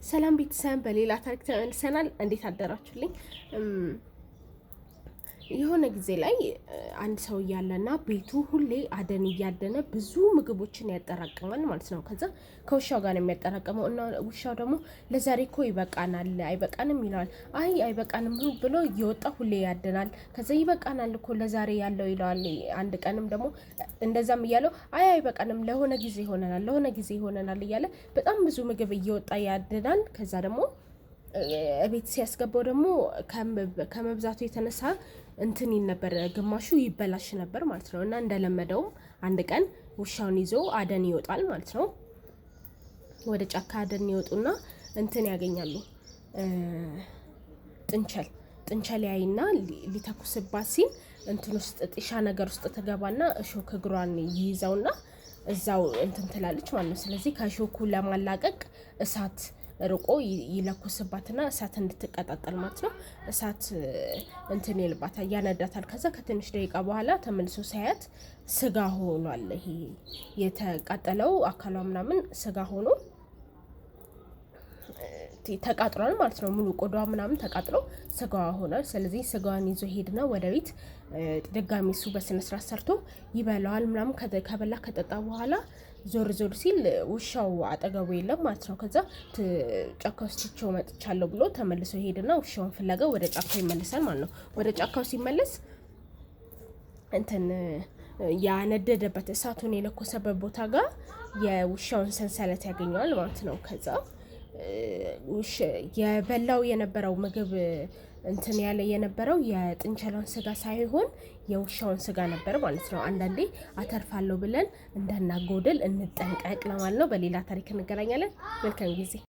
ሰላም ቤተሰብ፣ በሌላ ታሪክ ተመልሰናል። እንዴት አደራችሁልኝ? የሆነ ጊዜ ላይ አንድ ሰው እያለና ቤቱ ሁሌ አደን እያደነ ብዙ ምግቦችን ያጠራቅማል ማለት ነው። ከዛ ከውሻው ጋር ነው የሚያጠራቅመው እና ውሻው ደግሞ ለዛሬ እኮ ይበቃናል፣ አይበቃንም ይለዋል። አይ አይበቃንም ብሎ እየወጣ ሁሌ ያደናል። ከዛ ይበቃናል እኮ ለዛሬ ያለው ይለዋል። አንድ ቀንም ደግሞ እንደዛም እያለው አይ አይበቃንም፣ ለሆነ ጊዜ ይሆነናል፣ ለሆነ ጊዜ ይሆነናል እያለ በጣም ብዙ ምግብ እየወጣ ያድናል። ከዛ ደግሞ እቤት ሲያስገባው ደግሞ ከመብዛቱ የተነሳ እንትን ይል ነበር፣ ግማሹ ይበላሽ ነበር ማለት ነው። እና እንደለመደውም አንድ ቀን ውሻውን ይዞ አደን ይወጣል ማለት ነው። ወደ ጫካ አደን ይወጡና እንትን ያገኛሉ፣ ጥንቸል። ጥንቸል ያይና ሊተኩስባት ሲል እንትን ውስጥ ጢሻ ነገር ውስጥ ትገባና እሾክ እግሯን ይይዘውና እዛው እንትን ትላለች ማለት ነው። ስለዚህ ከእሾኩ ለማላቀቅ እሳት ርቆ ይለኩስባትና እሳት እንድትቀጣጠል ማለት ነው። እሳት እንትን ይልባታል፣ ያነዳታል። ከዛ ከትንሽ ደቂቃ በኋላ ተመልሶ ሳያት ስጋ ሆኗል። ይሄ የተቃጠለው አካሏ ምናምን ስጋ ሆኖ ተቃጥሏል ማለት ነው። ሙሉ ቆዳዋ ምናምን ተቃጥሎ ስጋዋ ሆኗል። ስለዚህ ስጋዋን ይዞ ሄድና ወደ ቤት ድጋሚ እሱ በስነ ስርዓት ሰርቶ ይበላዋል ምናምን። ከበላ ከጠጣ በኋላ ዞር ዞር ሲል ውሻው አጠገቡ የለም ማለት ነው። ከዛ ጫካ ውስጥ ትቼው መጥቻለሁ ብሎ ተመልሶ ሄድና ውሻውን ፍለጋ ወደ ጫካው ይመለሳል ማለት ነው። ወደ ጫካው ሲመለስ እንትን ያነደደበት እሳቱን የለኮሰበት ቦታ ጋር የውሻውን ሰንሰለት ያገኘዋል ማለት ነው። ከዛ የበላው የነበረው ምግብ እንትን ያለ የነበረው የጥንቸሏን ስጋ ሳይሆን የውሻውን ስጋ ነበር ማለት ነው። አንዳንዴ አተርፋለሁ ብለን እንዳናጎድል እንጠንቀቅ ለማለት ነው። በሌላ ታሪክ እንገናኛለን። መልካም ጊዜ።